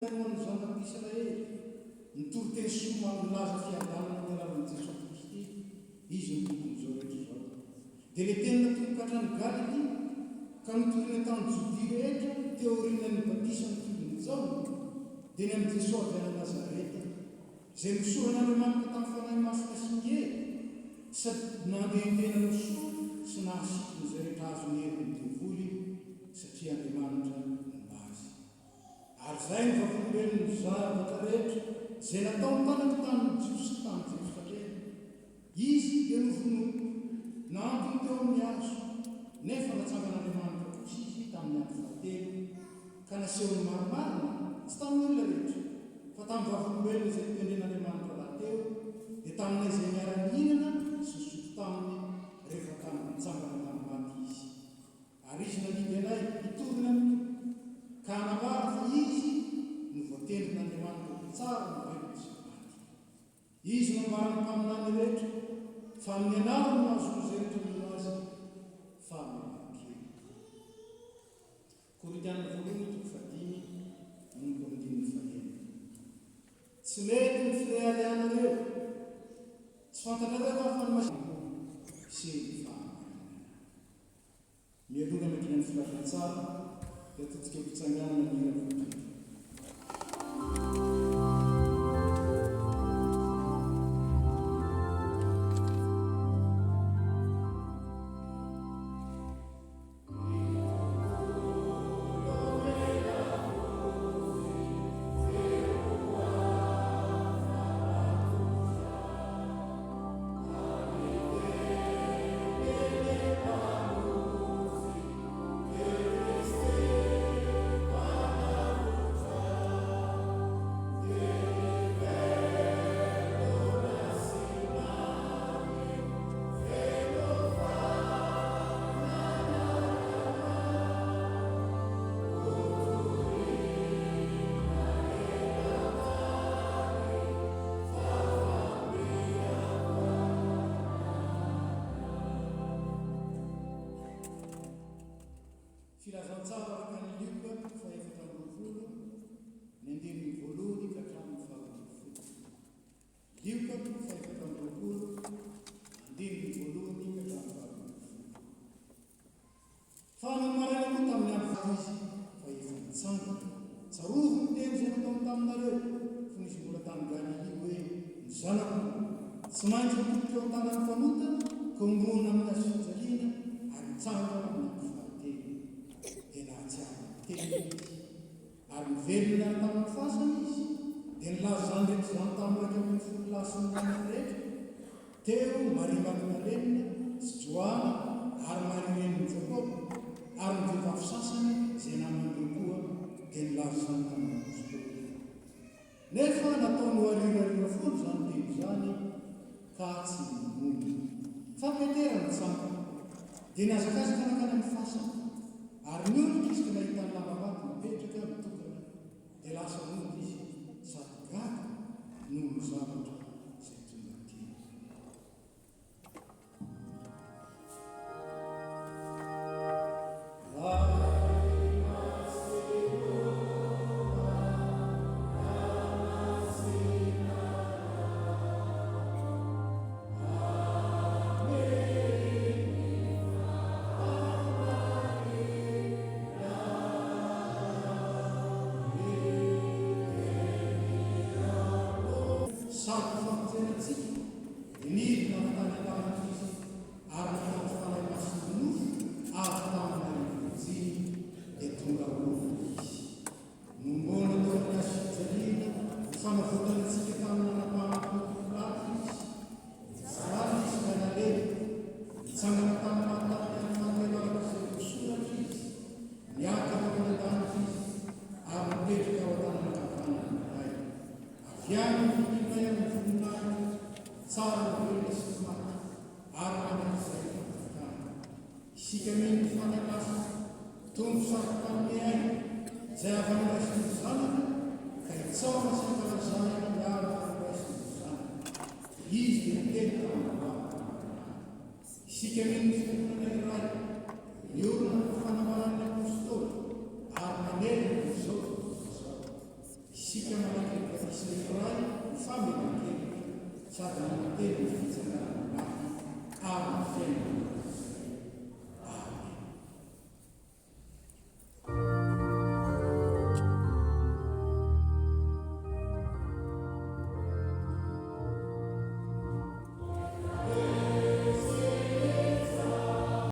Ho an'ny zanak'Israely, nitory teny soa milaza fiadanana amin'ny alalan'i Jesoa Kristy, Izy no Tompon'izao rehetra izao. Dia ilay teny natomboka hatrany Galilia, ka notorina tany Jodia rehetra teo aorianan'ny batisan'ny fidin'i Jaona, dia ny amin'i Jesoa avy any Nazareta, izay nosoran'Andriamanitra tamin'ny Fanahy Masina sy ny hery, sady nandehandeha nanao soa sy nahasitrana izay rehetra azon'ny herin'ny devoly, satria Andriamanitra nomba azy. Ary izay no vavolombelon'ny zavatra rehetra izay nataony tany amin'ny tanin'ny Jiosy sy tany Jerosalema. Izy dia novonoina, nahantony teo amin'ny hazo, nefa natsangan'Andriamanitra kosa izy tamin'ny andro fahatelo, ka nasehony marimarina, tsy tamin'ny olona rehetra, fa tamin'ny vavolombelona izay notendren'Andriamanitra rahateo, dia taminay izay niara-nihinana sy nisotro taminy rehefa tany nitsangana tamin'ny maty izy. Ary izy nandidy anay hitorina amin'io, ka hanambara fa izy no voatendrin'Andriamanitra ho mpitsara ny velona sy ny maty. Izy no ambaran'ny mpaminany rehetra fa amin'ny anarany no hahazoan'izay rehetra mino azy famelan-keloka. Korintiana voalohany toko fahadimy manomboka amin'ny andininy fahenina. Tsy mety ny fireharehanareo. Tsy fantatrareo va fa ny masina sy ny fahamarinana. Mialoha ny hamakiana ny filazantsara dia todika am-pitsanganana ny hira voatonona. Filazantsara araka an'i Lioka toko fahefatra amby 20, ny andininy voalohany ka hatramin'ny faharoa ambin'ny folo. Lioka toko fahefatra amby 20, andininy voalohany ka hatramin'ny faharoa ambin'ny folo. Fa nony maraina koa tamin'ny andro faharoa izy fa efa nitsangana. Tsarovy ny teny izay nataony taminareo, fony izy mbola tany Galilia, hoe, Ny Zanak'olona tsy maintsy hatolotra eo an-tanan'ny mpanota, ka homboana amin'ny hazo fijaliana, ary hitsangana amin'ny andro fahatelo. Dia nahatsiaro ny teniny izy. Ary niverina niala tamin'ny fasana izy, dia nilaza izany rehetra izany tamin'ny 11 lahy sy ny namany rehetra. Teo Maria Magdalena sy Joana ary Maria renin'i Jakoba, ary ny vehivavy sasany izay naman'ireo koa, dia nilaza izany tamin'ny apostoly. Nefa nataony ho arirarira foana izany teny izany, ka tsy ninoany. Fa Petera nitsangana, dia nihazakazaka nankany amin'ny fasana, ary niondrika izy ka nahita ny lamba maty mipetraka mitokana, dia lasa nody izy sady gaga noho ny zavatra izay tonga teo. Sady famonjena antsika. Nidina avy tany an-danitra Izy ary nahazo Fanahy Masina nofo avy tamin'i Maria Virjiny, dia tonga olona Izy. Nomboana teo amin'ny hazo fijaliana ho fanavotana antsika tamin'ny nanapahan'i Pontio Pilato Izy. Nijaly Izy ka nalevina. Nitsangana tamin'ny maty tamin'ny andro fahatelo araka izay voasoratra Izy. Niakatra ho any an-danitra Izy ary mipetraka ao an-tanana ankavanan'ny Ray. Avy any ny fidinay amin'ny voninahitra, tsara ny velona sy ny maty, ary mandrakizay ny fanjakana. Isika mino ny Fanahy Masina, Tompo sady Mpanome aina, izay avy noraisin'ny Zanaka, ka itsaohana sy ankalazana miaraka noraisin'ny Zanaka. Izy dia niteny tamin'ny vava mpaminany. Isika mino ny Fiangonana iray, miorina amin'ny fanambaran'ny Apostoly, ary manerana izao tontolo izao. Isika manaiky ny batisa iray ho famelan-keloka sady manantena ny fitsarana.